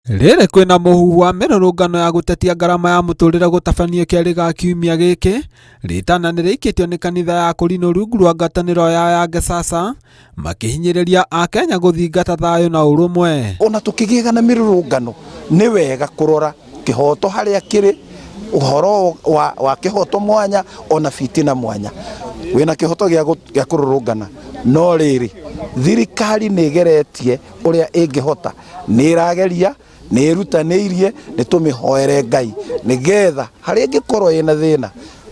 Rĩrĩ kwĩna mũhuhu wa mĩrũrũngano ya gũtetia ngarama ya mũtũrĩre gũtabanio kerĩ ga kiumia gĩkĩ, rĩtana nĩrĩikĩtio nĩ kanitha ya Kũrinũ rungu rwa ngwatanĩro yao ya Ngesasa makĩhinyĩrĩria akenya gũthingata thayũ na ũrũmwe. Ona tũkĩgĩaga na mĩrũrũngano nĩ wega kũrora kĩhoto harĩa kĩrĩ, ũhoro wa, wa kĩhoto mwanya ona fitina mwanya. Wĩna kĩhoto gĩa kũrũrũngana, no rĩrĩ thirikari nĩ ĩgeretie ũrĩa ĩngĩhota, nĩ ĩrageria, nĩ ĩrutanĩirie, nĩ tũmĩhoere Ngai nĩgetha harĩa ĩngĩkorwo ĩna thĩna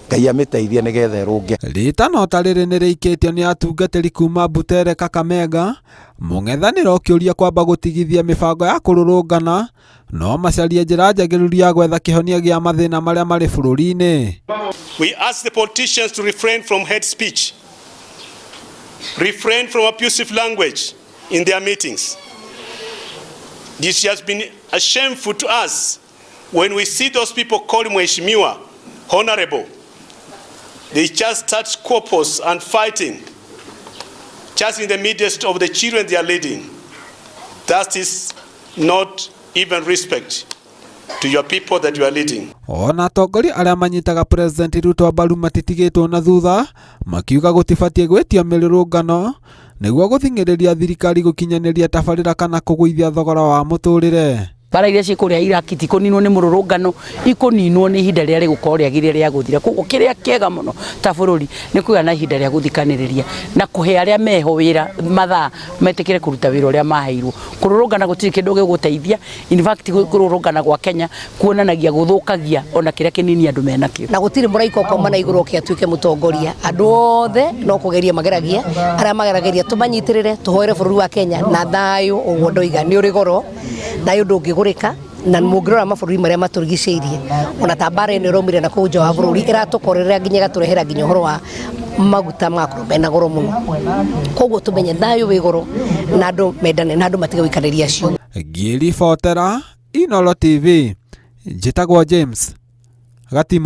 Ngai amĩteithie nĩgetha ĩrũnge. Rĩtana ta rĩrĩ nĩrĩikĩtio nĩ atungatĩri kuma Butere Kakamega, mũng'ethanĩro ũkĩũria kwamba gũtigithia mĩbango ya kũrũrũngana no macarie njĩra njagĩrĩru ya gwetha kĩhonia gĩa mathĩna marĩa marĩ bũrũri-inĩ. We ask the politicians to refrain from hate speech, refrain from abusive language in their meetings. This has been a shameful to us when we see those people called Mheshimiwa, honorable. They just start squabbles and fighting, just in the midst of the children they are leading. That is not even respect to your people that you are leading. Ona atongoria arĩa manyitaga President Ruto mbaru matitigĩtwo na thutha, makiuga gũtibatiĩ gwĩtio mĩrũrũngano nĩguo gũthing'ĩrĩria thirikari gũkinyanĩria tabarĩra kana kũgũithia thogora wa mũtũrĩre. Mbara iria ciĩ kũrĩa Iraq tikũninwo nĩ mũrũrũngano, ikũninwo nĩ ihinda rĩrĩa rĩgũkorwo rĩagĩrĩire rĩa gũthira. Koguo kĩrĩa kĩega mũno ta bũrũri nĩ kũgĩa na ihinda rĩa gũthikanĩrĩria na kũhe arĩa meho wĩra mathaa metĩkĩre kũruta wĩra ũrĩa maheirwo. Kũrũrũngana gũtirĩ kĩndũ gĩgũteithia, in fact kũrũrũngana gwa Kenya kuonanagia gũthũkagia ona kĩrĩa kĩnini andũ menakĩo. Na gũtirĩ mũraika ũkauma na igũrũ oke atuĩke mũtongoria. Andũ othe no kũgeria mageragia, arĩa magerageria tũmanyitĩrĩre, tũhoere bũrũri wa Kenya na thayũ. Ũguo ndoiga nĩ ũrĩ goro, thayũ ndũngĩgũrĩka, na mũngĩrora mabũrũri marĩa matũrigicĩirie, ona ta mbara ĩno ĩraumire na kũu nja wa bũrũri ĩratũkorerera nginya ĩgatũrehera nginya ũhoro wa maguta magakorwo mena goro mũno. Koguo tũmenye thayũ wĩ goro na andũ mendane na andũ matige gũikanĩria ciugo. Ngĩribotera Inooro TV, njĩtagwo James Gatimo.